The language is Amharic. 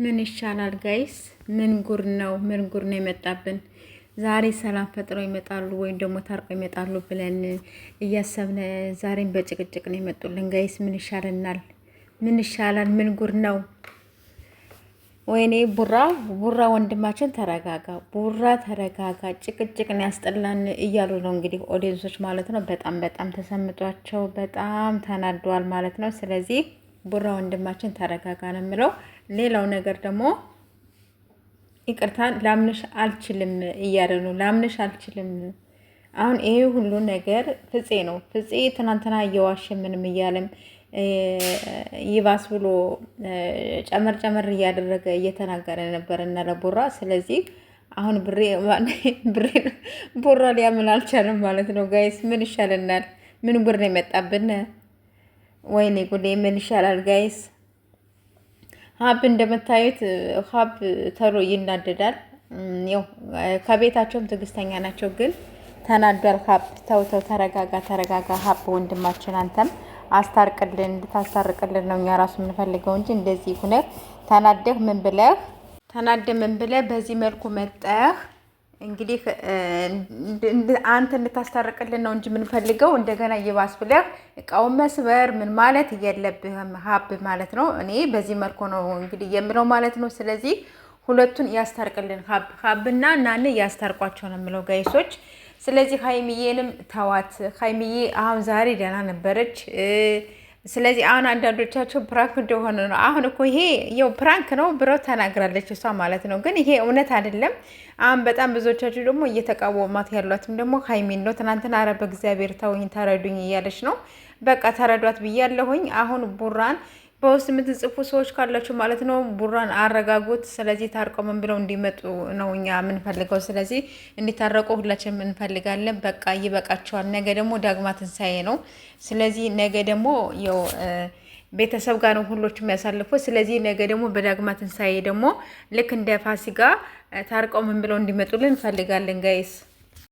ምን ይሻላል guys? ምን ጉድ ነው? ምን ጉድ ነው የመጣብን? ዛሬ ሰላም ፈጥረው ይመጣሉ ወይም ደግሞ ታርቀው ይመጣሉ ብለን እያሰብን ዛሬም በጭቅጭቅ ነው የመጡልን guys። ምን ይሻለናል? ምን ይሻላል? ምን ጉድ ነው? ወይኔ ቡራ ቡራ ወንድማችን ተረጋጋ፣ ቡራ ተረጋጋ፣ ጭቅጭቅን ያስጠላን እያሉ ነው እንግዲህ audience ኦች ማለት ነው። በጣም በጣም ተሰምጧቸው በጣም ተናደዋል ማለት ነው። ስለዚህ ቡራ ወንድማችን ተረጋጋ ነው የምለው። ሌላው ነገር ደግሞ ይቅርታን ላምንሽ አልችልም እያለ ነው። ላምንሽ አልችልም። አሁን ይሄ ሁሉ ነገር ፍፄ ነው። ፍፄ ትናንትና እየዋሸ ምንም እያለም ይባስ ብሎ ጨመር ጨመር እያደረገ እየተናገረ ነበር እና ለቡራ ስለዚህ አሁን ብሬ ብሬ ቡራ ሊያምን አልቻለም ማለት ነው። guys ምን ይሻለናል? ምን ጉድ ነው የመጣብን? ወይኔ ጉዴ! ምን ይሻላል guys? ሀብ እንደምታዩት ሀብ ተሮ ይናደዳል። ያው ከቤታቸውም ትዕግስተኛ ናቸው፣ ግን ተናዷል። ሀብ ተው ተው፣ ተረጋጋ ተረጋጋ። ሀብ ወንድማችን አንተም አስታርቅልን፣ እንድታስታርቅልን ነው እኛ ራሱ የምንፈልገው እንጂ እንደዚህ ሁነህ ተናደህ ምን ብለህ ተናደህ ምን ብለህ በዚህ መልኩ መጠህ እንግዲህ አንተ እንድታስታርቅልን ነው እንጂ የምንፈልገው እንደገና እየባስ ብለህ እቃውን መስበር ምን ማለት የለብህም ሀብ ማለት ነው። እኔ በዚህ መልኩ ነው እንግዲህ የምለው ማለት ነው። ስለዚህ ሁለቱን ያስታርቅልን ሀብ ሀብና ናን ያስታርቋቸው ነው የምለው guys ኦች። ስለዚህ ሀይሚዬንም ተዋት። ሀይሚዬ አሁን ዛሬ ደህና ነበረች። ስለዚህ አሁን አንዳንዶቻቸው prank እንደሆነ ነው። አሁን እኮ ይሄ ያው prank ነው ብለው ተናግራለች እሷ ማለት ነው። ግን ይሄ እውነት አይደለም። አሁን በጣም ብዙዎቻችሁ ደግሞ እየተቃወማት ያሏትም ደግሞ ሀይሚን ነው። ትናንትና ኧረ በእግዚአብሔር ተውኝ ተረዱኝ እያለች ነው። በቃ ተረዷት ብያለሁኝ። አሁን ቡራን በውስጥ የምትጽፉ ሰዎች ካላችሁ ማለት ነው ቡራን አረጋጉት። ስለዚህ ታርቀው ምን ብለው እንዲመጡ ነው እኛ የምንፈልገው። ስለዚህ እንዲታረቁ ሁላችንም እንፈልጋለን። በቃ ይበቃቸዋል። ነገ ደግሞ ዳግማ ትንሳኤ ነው። ስለዚህ ነገ ደግሞ ያው ቤተሰብ ጋር ነው ሁሎች የሚያሳልፉ። ስለዚህ ነገ ደግሞ በዳግማ ትንሳኤ ደግሞ ልክ እንደ ፋሲካ ታርቀው ምን ብለው እንዲመጡልን እንፈልጋለን guys።